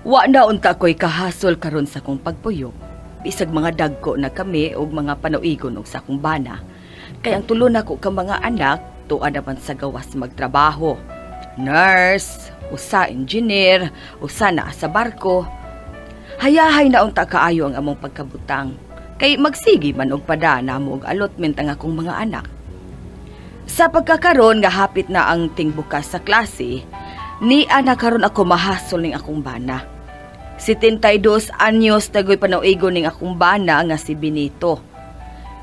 Wa na unta ko'y kahasol karon sa kong pagpuyo. Bisag mga dagko na kami og mga panuigon og sa akong bana. Kay ang tulo nako ka mga anak tuwa naman sa gawas magtrabaho. Nurse, usa engineer, usa naa sa barko. Hayahay na unta kaayo ang among pagkabutang. Kay magsigi man og pada namo og allotment ang akong mga anak. Sa pagkakaron nga hapit na ang tingbukas sa klase, nia na karon ako mahasol ning akong bana. 72 anyos tagoy panauigo ning akong bana nga si Benito.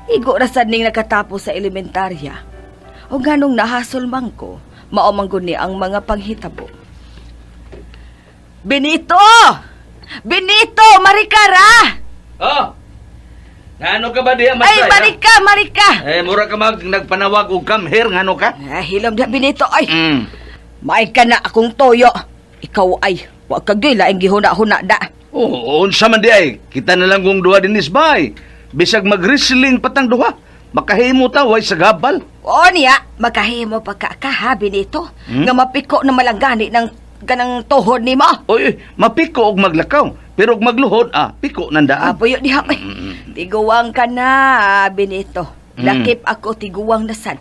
Igo ra sad ning nakatapos sa elementarya. O ganong nahasol man ko, mao man gud ni ang mga panghitabo. Benito! Benito, marikara! Oh! Ngano ka ba diya, Ay, Masay? marika, marika! Eh, mura ka mag nagpanawag og come here, ngano ka? Ay, hilom diha, Benito, ay! Maay ka na akong toyo. Ikaw ay, wa ka gyud laing gihuna-huna da. Oo, unsa man di ay. Kita na lang kung duha dinis bay. Bisag mag-wrestling patang duha. Makahimo ta, way sa gabal. Oo niya, makahimo pa ka ka, Benito. Nga mapiko na malanggani ng ganang tuhod nimo. Oy, mapiko og maglakaw. Pero og magluhod, piko nandaan. Apoyo diha, ay. Tiguang ka na, Benito. Lakip ako tiguang nasad.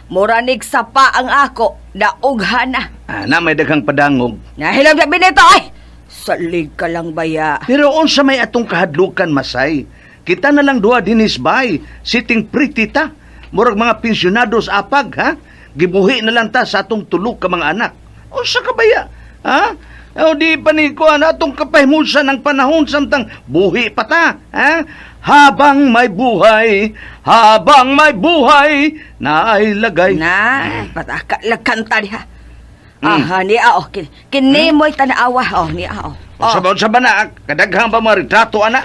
Muranig sapa ang ako, naugha na. Ah, na may daghang padangog. Nahilam na, Benito, ay! Salig ka lang baya. Pero unsa may atong kahadlukan, Masay? Kita na lang duha dinis bay, sitting pretty ta. Murag mga pensyonados apag, ha? Gibuhi na lang ta sa atong tulog ka mga anak. Unsa ka baya? Ha? O di pa ni kuan atong kapahimusan ng panahon samtang buhi pa ta, ha? Habang may buhay, naay lagay. Na, pataka lagkanta diha. Aha, niya oh. Kini mo'y tanaawa oh, niya oh. Unsa Oh. ba, unsa ba na? Kadaghang ba mga retrato ana?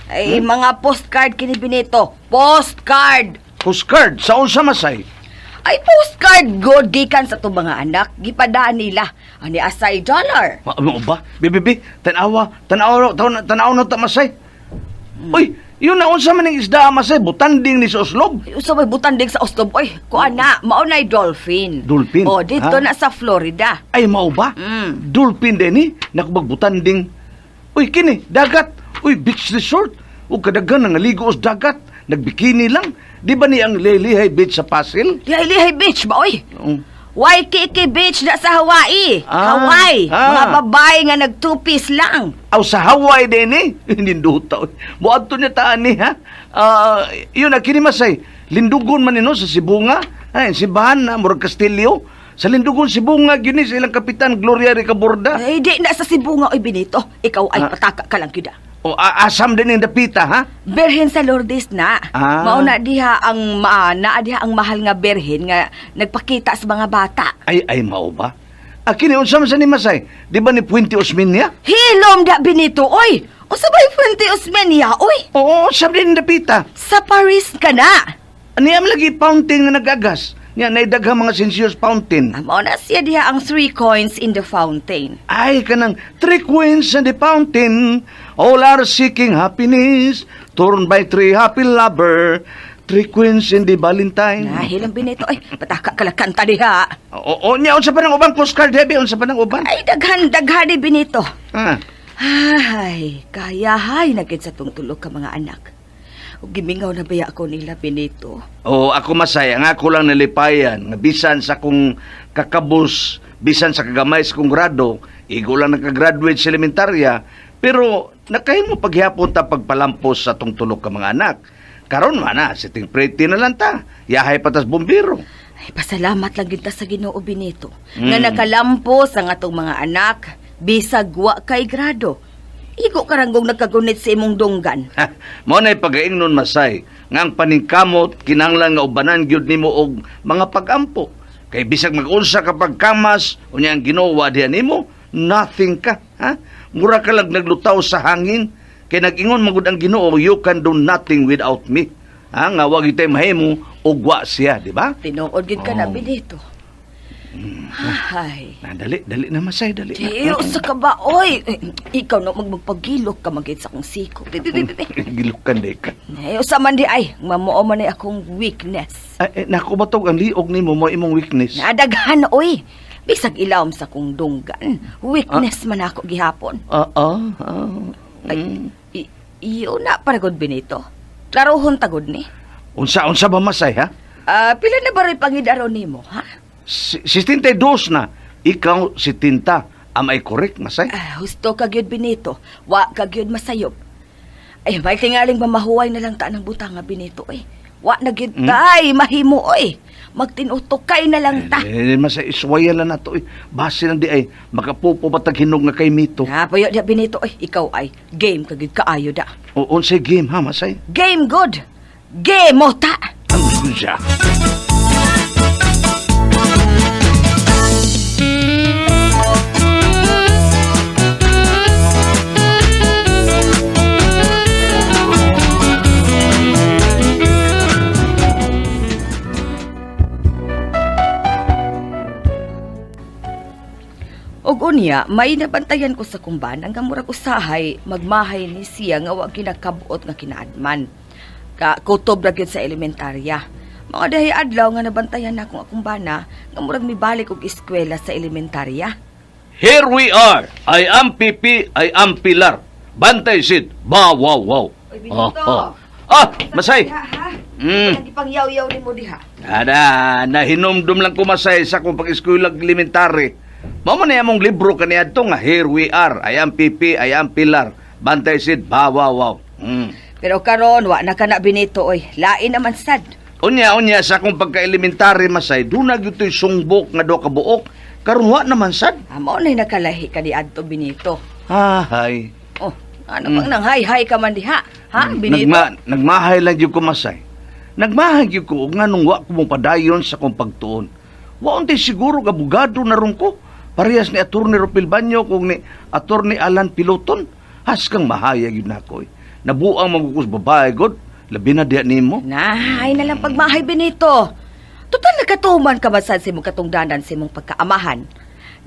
Ay, mga postcard kini, Benito. Postcard. Postcard sa unsa, Masay? Ay, postcard good gikan sa itong mga anak. Gipadaan nila. Ani asay dollar. Ano ba? Bibibi, tanawa, tanawa, tanawa, tanawa na ta, Masay. Uy, yun na unsa man ning isda, Masay, butanding ni sa Oslob. Ay, usa may butanding sa Oslob. Oy, kuan na, mao na'y dolphin. Dolphin? Oh, dito Ha? na sa Florida. Ay, mao ba? Mm. Dolphin din ni, nakubagbutanding. Uy, kini, dagat. Uy, beach resort. Ug kadaghan nga ligo os dagat. Nagbikini lang. Di ba ni ang Lilihay Beach sa Pasil? Lihay-lihay beach ba, oy? Oo. Waikiki Beach na sa Hawaii. Hawaii. Mga babae nga nag two-piece lang. Aw, sa Hawaii din eh. Ninduta, oy. Muadto niya taan ni, ha? Ah, yun na, kini, Masay. Lindugon man nino sa Sibonga. Ay, simbahan na, murag Kastilyo. Sa Lindugon, Sibonga, yun ni sa ilang kapitan, Gloria Ricaborda. Ay, di na sa Sibonga, oy, Benito. Ikaw ay pataka ka lang gyud. O, asam din yung dapita, ha? Birhen sa Lourdes na. Mao na diha ang naa diha ang mahal nga birhen nga nagpakita sa mga bata. Ay, ay, mao ba? Ah, kini, unsa man sa ni, Masay? Di ba ni Puente Osmeña? Hilom da, Benito, oy. Unsa ba yung Fuente Osmeña, oy? Oo, sa din dapita. Sa Paris ka na. Ani am lagi fountain nga nagagas. Nya naidaghang mga sensios fountain. Ah, mao na siya diha ang three coins in the fountain. Ay, kanang three queens in the fountain, all are seeking happiness, torn by three happy lover, three queens in the Valentine. Nahilom, Benito, oy. Pataka ka lang kanta diha. Oo, nya unsa pa nang uban postcard, Debbie, unsa pa nang uban? Ay, daghan daghan ni Benito. Ah. Ay, kaya hay na gid sa tong tulo ka mga anak. Ug gimingaw na baya ako nila, Benito. Oh, ako, Masay, ang ako lang nalipayan nga bisan sa kong kakabus, bisan sa kagamay sa kong grado, igo lang nakagraduate sa elementarya, pero nakahimo paghihapon ta pagpalampos sa tong tulo ka mga anak. Karon man na, sitting pretty na lang ta. Yahay patas bumbiro. Ay, pasalamat lang gyud ta sa Ginoo, Benito, nga nakalampos ang atong mga anak bisag wa kay grado. Igo karanggong nagkagunit sa imong dunggan. Ha, mao na'y pagaingnon, Masay, nga ang paningkamot kinahanglan nga ubanan gyud nimo og mga pagampo. Kay bisag mag-unsa ka pagkamas, unya ang Ginoo wa diha nimo, nothing ka, ha? Mura ka lang naglutaw sa hangin. Kay nag-ingon magud ang Ginoo, "You can do nothing without me." Ha, nga wa gyud tay mahimo ug wa siya, di ba? Tinuod gyud ka na, Oh. Benito. Ay. Na, dali, dali na, Masay, dali na. Tiyo sa ka ba, oy? Eh, ikaw na magpagilok ka magit sa akong siko. Bi, bi, bi, bi. Gilukan di ka. Ay, usa man di ay, mamuo man ay akong weakness. Ay, eh, naku ba tog ang liog nimo mo imong weakness? Nadaghan, oy. Bisag ilawom sa kong dunggan. Weakness man ako gihapon. Ah, ah, ah. Ay, iyo na paragod Benito. Klarohon tagod ni. Unsa unsa ba Masay ha? Ah, pila na ba rin pangidaro nimo, ha? 72 na. Ikaw 70. Am I correct, Masay? Ah, husto ka gyud Benito. Wa ka gyud masayop. Ay, may tingaling mamahuway na lang ta ng butang nga Benito eh. Wa na gyud tay mahimo oy. Magtinutukay na lang ta. Eh, Masay, iswayan lang na to. Eh. Base lang di ay makapupo ba tag hinog nga kay Mito. Na puyo diya Benito oy. Ikaw ay game ka gyud kaayo da. O unsay game ha, Masay? Game good. Game mo ta. Ano siya? Og unya, may nabantayan ko sa kumban ang murag usahay magmahay ni siya nga wa kinakabot nga kinaadman. Ka kutob ra gyud sa elementarya. Mga dahi adlaw nga nabantayan na akong bana nga murag mibalik og eskwela sa elementarya. Here we are. I am PP, I am Pilar. Bantay Sid. Ba, wow, wow. Oy, Benito. Oh, oh. Ah, Masay. Ha, ha? Mm. Lagi pang yaw-yaw nimo diha. Ada, nahinumdum lang ko Masay sa akong pag-eskwela elementary. Mao man na among libro kaniadto nga Here we are. I am PP, I am Pilar. Bantay Sid. Ba, wow, wow. Mm. Pero karon wa na kana Benito oy. Lain naman sad. Unya, unya, sa akong pagka-elementary, Masay, doon na gyud to'y sungbok nga do kabuok. Karon wa naman sad. Amo na nakalahi ka ni adto Benito. Ahay. Oh, ano bang nang hay-hay ka man diha? Ha, Benito? Nagmahay lang gyud ko Masay. Nagmahay gyud ko og nganong wa ko mopadayon sa akong pagtuon. Wa untay siguro nga abogado na ron ko. Parehas ni Attorney Rupil Banyo kung ni Attorney Alan Piloton. Haskang mahaya gyud nako eh. Nabuang magukos babae god. Labi na diha nimo. Na, ay na lang pagmahay Benito. Total nakatuman ka man sad sa imong katungdanan sa imong pagkaamahan.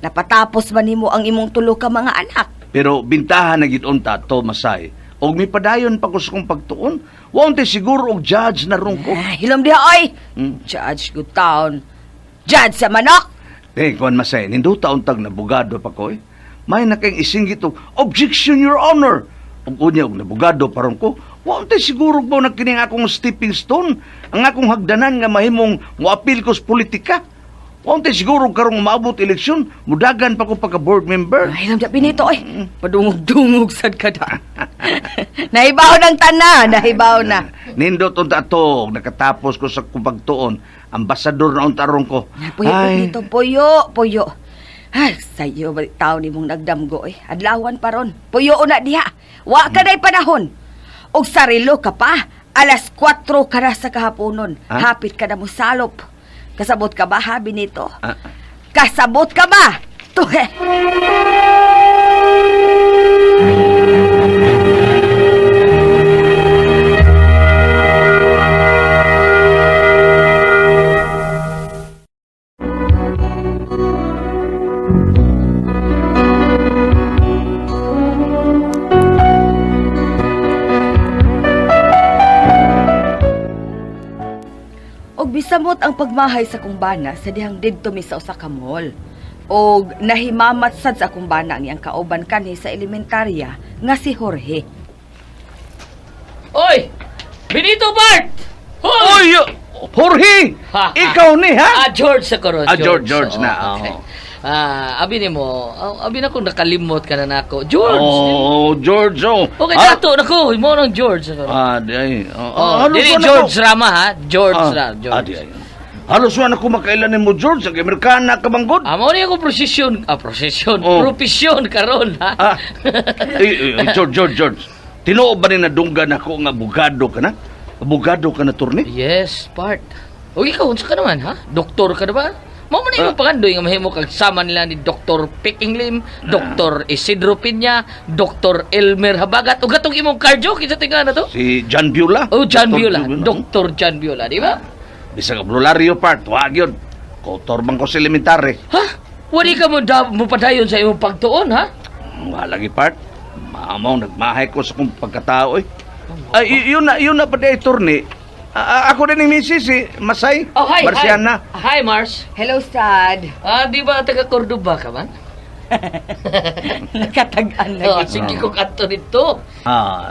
Napatapos man nimo ang imong tulo ka mga anak. Pero bintahan na gyud unta to Masay. Og mipadayon pa ko sa akong pagtuon. Wa untay siguro og judge na ron ko. Ay, hilom diha oy. Judge good town. Judge sa manok. Eh, kuan Masay, ninduta untag na abogado pa ko eh. May na kayong isinggit og objection your honor. Ug unya og nabugado paron ko. Wa untay siguro ba na kini ang akong stepping stone, ang akong hagdanan nga mahimong moapil ko sa politika. Wa untay siguro karong maabot eleksyon, mudagan pa ko pagka board member. Ay, hilom diha Benito oy. Padungog-dungog sad ka da. Nahibaw ng tana, nahibaw na. Nindot unta ato, nakatapos ko sa akong pagtuon, ambasador na unta ron ko. Puyo Benito, puyo, puyo. Ay, sayo ba tao ni mong nagdamgo eh. Adlawan pa ron. Puyo na diha. Wa ka na'y panahon. Og sarilo ka pa. Alas 4 ka na sa kahaponon. Ha? Hapit ka na mo salop. Kasabot ka ba, ha, Benito? Ah. Kasabot ka ba? Tuhe. Og bisamot ang pagmahay sa akong bana sa dihang didto mi sa usa ka mall. Og nahimamat sad sa akong bana ang iyang kauban kanhi sa elementarya nga si Jorge. Oy! Benito Bart! Oy, Jorge! Ikaw ni ha? Ah, George sa karon. Ah, George, George Oo, na, okay. oo. Ah, abi nimo, abi na kung nakalimot ka na nako. George. Oh, George, oh. Okay, Ah, dato nako, mo nang George sa karon. Ah, di ay. Oh, Oh, halos dili wa na George ko. Rama ha, George Ah, ra, George. ah, di ay. Halos wa na ko makailan nimo George, ang Amerikana ka bang god? Ah, mao ni ako prosesyon, prosesyon, Oh. profesyon karon ha. Ah. Ay, ay, George, George, George. Tinuod ba ni nadunggan ako nga abogado ka na? Abogado ka na, turni? Yes, part. O ikaw, unsa ka naman ha? Doktor ka na ba? Mao man imong pangandoy nga mahimo kag sama nila ni Dr. Peking Lim, Dr. Isidro Pinya, Dr. Elmer Habagat ug katong imong cardio kinsa tinga na to? Si John Bula? Oh, John Dr. Biola, Dr. John Biola, di ba? Bisag Ablolario part, wa gyud. Kotor man ko sa elementary. Ha? Wali ka mo da, mo padayon sa imong pagtuon, ha? Wala lagi part. Mamaw, nagmahay ko sa kong pagkatao eh. Ay, yun na pa di, turni. Ako din ni misis, si Masay. Oh, hi, Marciana. hi. Hi, Mars. Hello, Sad. Ah, di ba taga Cordoba ka man? Nakatag-an Oh, lagi. sige ko kanto dito. Ah.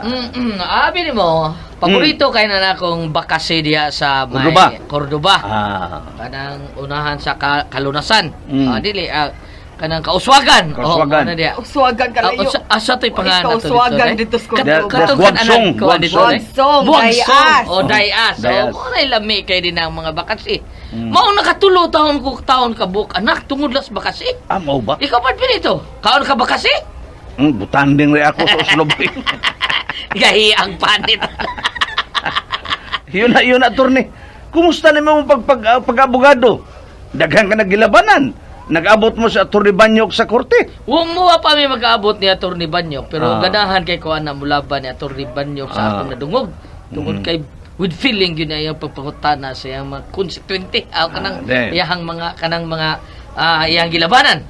Abi nimo, paborito kay na akong bakasi diha sa may Cordoba. Cordoba. Ah. Kanang unahan sa kalunasan. Ah, dili kanang kauswagan. Kauswagan. Oh, ano diha? Uswagan ka Ah, layo. asa to'y pangalan Ikaw, ato dito, uswagan eh? dito sa Cordoba. Katong Guagsong, kanan ko dito, eh. Guagsong, Buwagsong. Dayas. O, Dayas. Dayas. O, mo na lami kay din ang mga bakasi. Mao nakatulo taon ko taon ka buk anak tungod las bakasi. Ah, mao ba? Ikaw pa Benito, kaon ka bakasi? Butanding rin ako sa Oslo. Gahi ang panit. Yun na, attorney. Kumusta naman mo pag-abogado? Daghan ka nagilabanan. Nag-abot mo sa Attorney Banyok sa korte. Huwag mo pa mi mag-aabot ni Attorney Banyok, pero ganahan kay ko ana mulaban ni Attorney Banyok sa akong nadungog. Tungod kay with feeling yun ay ang pagpangutana sa iyang mga konstituente, kanang iyang mga kanang mga iyang gilabanan.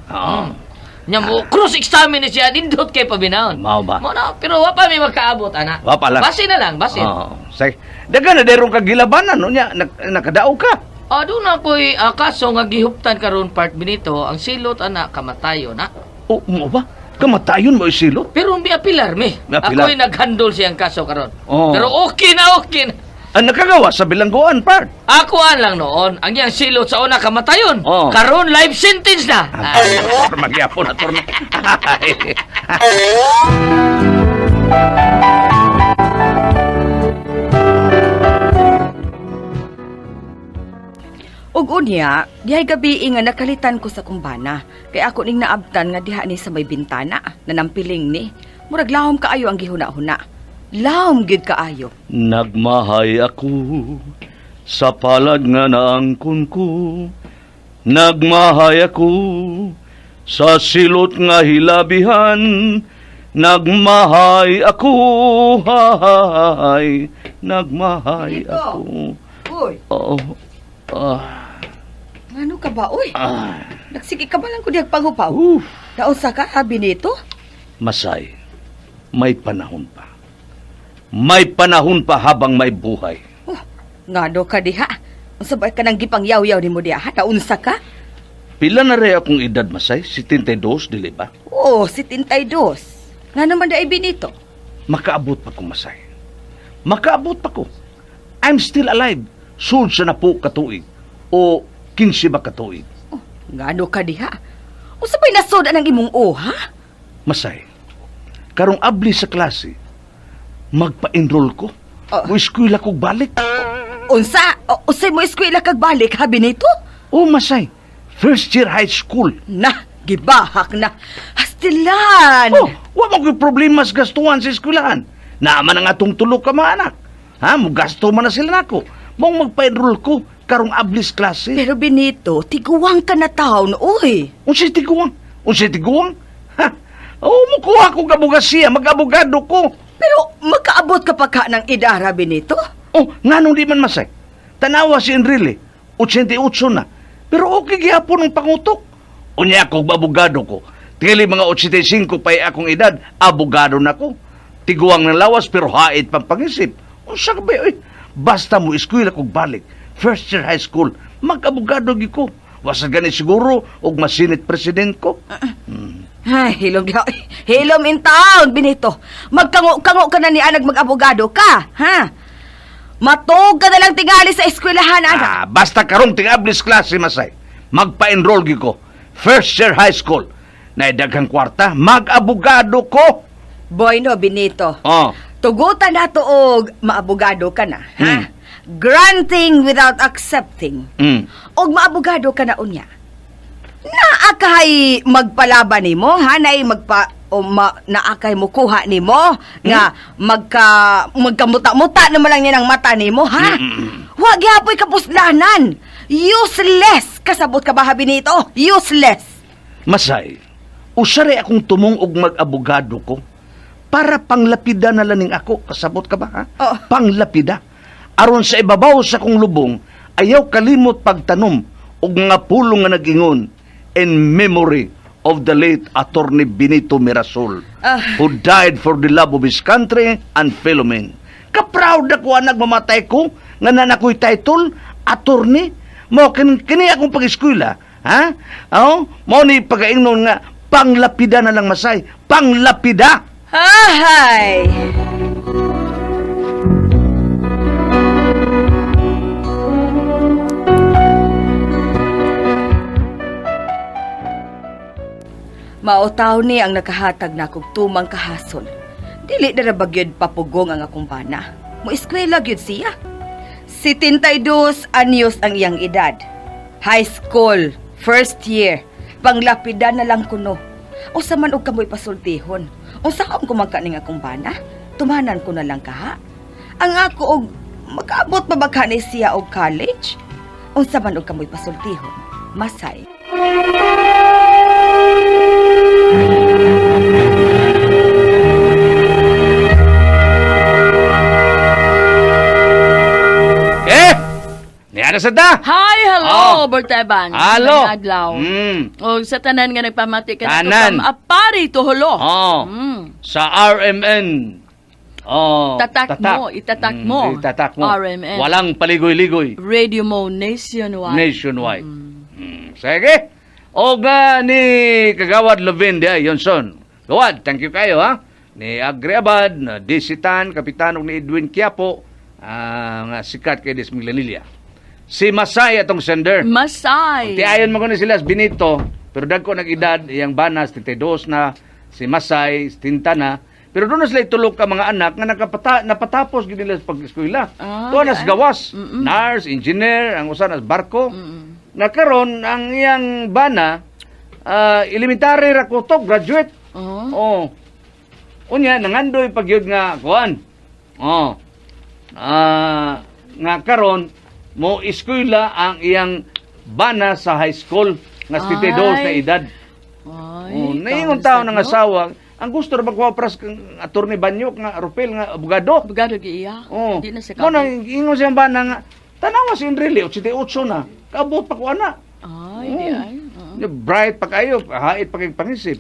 Nya mo cross examine siya nindot kay pabinahon. Mao ba? Mo na, pero wa pa mi magkaabot ana. Wa pa lang. Basin na lang, basin. Oo. Say, daghan na derong kagilabanan no nya nakadaog ka. Ah, doon na ko'y kaso nga gihuptan karon part Benito, ang silot ana kamatayo na. O, mo ba? Kamatayon mo isilot. Pero miapilar mi. Miapilar. Ako'y naghandol siyang kaso karon. Oo. Pero okay na, okay na. Ang nakagawa sa bilangguan part. Akuan lang noon, ang iyang silot sa una kamatayon. Oo. Karon life sentence na. Ah. Magyapon attorney. Ug unya, dihay gabi nga nakalitan ko sa kumbana. Kay ako ning naabtan nga diha ni sa may bintana, nanampiling ni. Murag lahom kaayo ang gihuna-huna. Lahom gyud kaayo. Nagmahay ako sa palad nga naangkon ko. Nagmahay ako sa silot nga hilabihan. Nagmahay ako, hay, nagmahay Dito. ako. Uy, Oo. Ah, ngano ka ba uy? ah. Nagsige ka ba lang ko dihag panghupaw? Oof. Naunsa ka habi nito? Masay, may panahon pa. May panahon pa habang may buhay. Oh, ngano ka diha? Unsa ba ka nang gipangyaw-yaw nimo diha? Ha? Naunsa ka? Pila na rin akong edad, Masay? 72, dili ba? Oh, 72. Ngano man daay binito? Makaabot pa ko, Masay. Makaabot pa ko. I'm still alive. Sulod sa na po katuig. O 15 ba katuig. Oh, ngano ka diha? Unsa ba'y nasod ang imong o, ha? Masay, karong abli sa klase, magpa-enroll ko. Oh. Mo eskwela kog balik. Unsa? O, unsay mo eskwela kag balik ha Benito? O Masay, first year high school. Na, gibahak na. Hastilan. Oh, wa man ko'y problema sa gastuhan sa eskwelahan. Naaman ang atong tulo ka mga anak. Ha, mo gasto man na sila nako. Mong magpa-enroll ko karong ablis klase. Pero Benito, tiguang ka na taon, uy. Unsay tiguang? Unsay tiguang? Ha? Oh, mukuha ko abogasiya, mag-abogado ko. Pero makaabot ka pa ka ng idara, Benito? Oh, nganong di man Masay? Tanawa si Enrile, 88 na. Pero okay gihapon ang pangutok. Unya ako, abogado ko. Tingali mga 85 pa akong edad, abogado na ko. Tiguang ng lawas pero hait pang pangisip. Unsa ka ba, oy? Basta mo eskwela kog balik. First year high school, mag-abogado gyud ko. Wasa gani siguro og masinit president ko. Ay, hilom diha. Hilom in town, Benito. Magkango-kango ka na ni anag mag-abogado ka, ha? Matug ka na lang tingali sa eskwelahan, anak. Ah, basta karong tingablis klase Masay. Magpa-enroll gyud ko. First year high school. Na daghang kwarta, mag-abogado ko. Boy no, Benito. Oh. Tugutan na to og maabogado ka na, ha? Granting without accepting. Og maabogado ka na unya. Naa kay magpalaban nimo, ha? Nay magpa o ma, naa kay mukuha nimo nga magkamuta-muta naman lang niya ng mata nimo, ha? Wa gihapoy kapuslanan. Useless. Kasabot ka ba ha, Benito? Useless. Masay, usare akong tumong og mag-abogado ko para panglapida na laning ako. Kasabot ka ba, ha? Oo. Panglapida. Aron sa ibabaw sa kong lubong, ayaw kalimot pagtanom og mga pulong nga nag-ingon in memory of the late Attorney Benito Mirasol, who died for the love of his country and fellow men. Ka-proud ako anak mamatay ko nga nanakoy title attorney. Mao kini akong pag-eskwela, ha? Oh, mao ni pagaingnon nga panglapida na lang, Masay, panglapida. Ahay! Maotaw ni ang nakahatag na kog tumang kahasol. Dili na ba gyud papugong ang akong bana. Mo eskwela gyud siya. 72 anyos ang iyang edad. High school, first year. Panglapida na lang kuno. Usa man og kamoy pasultihon. Unsa kaon kumangka ning akong bana? Tumanan ko na lang kaha. Ang ako og makaabot pa ba ka ni siya og college? Unsa man og kamoy pasultihon? Masay. Eh! Niya na sa ta. Hi, hello, Oh. Berteban. Halo. Magandang adlaw. O sa tanan nga nagpamati ka Tanan. from Apari to Holo. Oh. Sa RMN. Oh, Tatak mo, itatak mo. Itatak mo. RMN. Walang paligoy-ligoy. Radio mo nationwide. Nationwide. Sige. O nga ni Kagawad Levin di ay Yonson. Gawad, thank you kayo ha. Ni Agri Abad, na Disitan, Kapitan ug ni Edwin Quiapo, nga sikat kay Des Minglanilla. Si Masay atong sender. Masay. Ti ayon mo kuno sila sa Benito, pero dagko nag edad iyang banas 32 na, si Masay 70 na. Pero doon na sila itulog ka mga anak nga napatapos gid nila sa pag-eskwela. Ah, Tuwa nas di ay. gawas, nurse, engineer, ang usa nas barko. Na karon ang iyang bana elementary ra kutob, graduate. Oh. Oh. Unya nangandoy pag yun nga kuan. Oh. Nga karon mo eskwela ang iyang bana sa high school nga 72 na Ay. edad. Ay, Oh, naingon kamusta, taon ng no? asawa, ang gusto ra magkuha pras kang attorney Banyok nga Rupel nga abogado. Abogado gi iya. Oh. Di na siya Mo na kabit. ingon siyang bana nga tanawa si Enrile 88 na. Kaabot pa ko ana. Ay, di Oh. ay. Oo. Bright pa kayo, hait pa kay pangisip.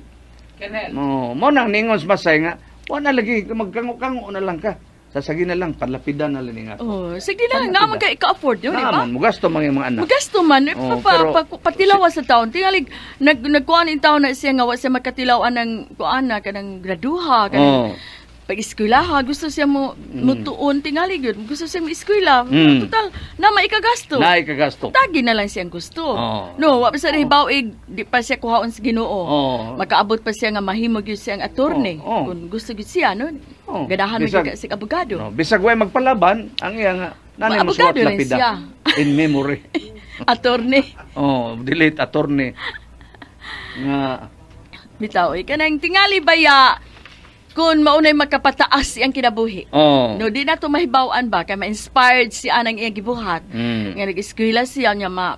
No, mo nang ningon sa Masay nga, wa na lagi magkango-kango na lang ka. Sasagi na lang, panlapidan na lang ni nga. Oh, sige na, naman kay ka-afford yun, di ba? Naman, mugasto mga yung mga anak. Magasto man, eh, Oh, pa, patilawa sa taon. Tingalig, nagkuan in taon na siya nga, wa siya makatilawan ng kuan na, kanang graduha, kanang pag-eskwelaha. Gusto siya mo mutuon, tingali yun. Gusto siya mo eskwela. Total, na maikagasto. Naay kagasto. Tagi na lang siyang gusto. Oh. No, wa pa sa hibaw di pa siya kuhaon sa Ginoo. Oh. Makaabot pa siya nga mahimo gyud siyang attorney. Oh, oh. Kung gusto gyud siya, no. Oh. Ganahan mo Bisag- gyud ka sa abogado. No, bisag way magpalaban, ang iya nga nanay mo suwat Abogado rin lapida siya. in memory. Attorney. Oh, delete attorney. Nga Bitaw, eh, kanang tingali baya kung maunay makapataas iyang kinabuhi. Oh. No, di na to mahibaw-an ba kay ma-inspired siya nang iyang gibuhat. Nga nag-eskwela siya niya ma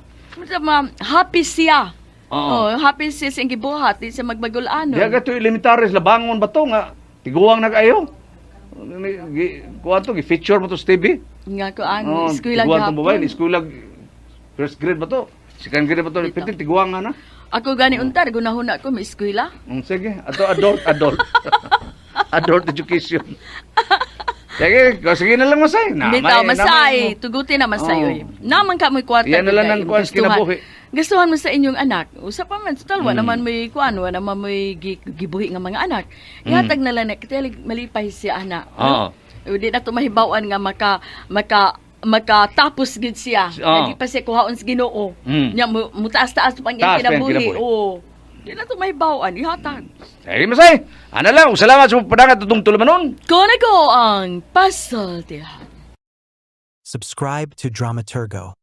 happy siya. Oo. Oh, happy siya sa iyang gibuhat, di siya magmagul-anon. Diya ka to elementaries labangon ba to nga tiguang na kayo. Kuha to, gi-feature mo to sa TV. Nga ko ang Oh, eskwela tiguang tong babae, gihapon. eskwela first grade ba to? Second grade ba to? Dito. Piti tiguang nga na. Ako gani untar gunahuna ko may eskwela. Sige, ato adult, adult. Adult education. Sige, sige na lang Masay. Na, Bitaw, may- masay, na- tugutin na masay Oo. oy. Naman ka mo'y kwarta. Yan na lang gyud, ang kuwan sa gustuhan. kinabuhi. Gustuhan mo sa inyong anak. Usa pa man, total, wa naman may kuan, wa naman may gibuhi nga mga anak. Ihatag na lang na kita malipay siya anak. Oo. No? Di na to mahibaw-an nga maka maka makatapos gid siya. Oo. Di pa siya kuhaon sa Ginoo. Nya mutaas-taas pa ang iyang Taas pa ang kinabuhi. kinabuhi. Oo. Di na to mahibaw-an, ihatag. Sige, Masay. Ano lang, salamat sa pagpadangat itong tulumanon. Kuno ko ang pasultihan. Subscribe to Dramaturgo.